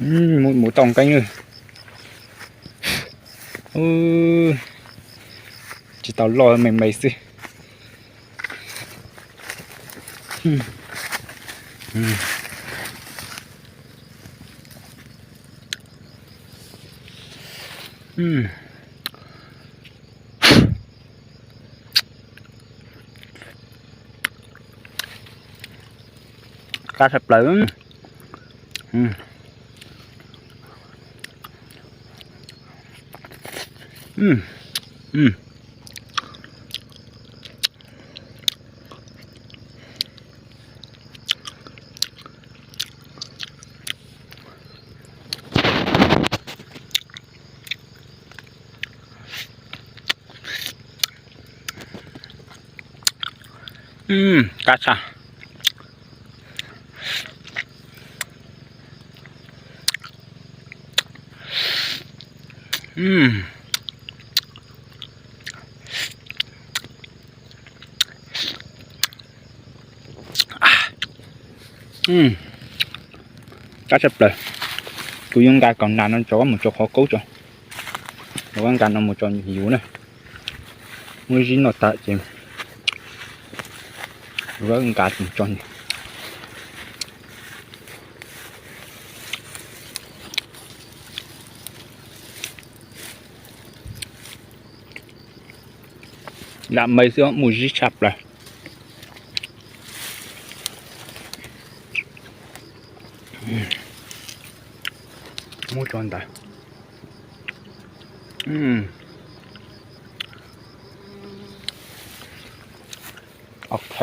Mus tau nqeeb, tsis tau loj, me me xwb. Qab tshaj plaws. Qab tshaj. Qab tshaj plaws. Kuv yuav nqa kaus nas no tso mus tso qhov qaub tso. Yuav nqa no mus tso yuv na. Muab zib noj tas ces yuav nqa mus tso. Lam me xwb, mus zib tshaj plaws. Muab tso ntawd. Ok.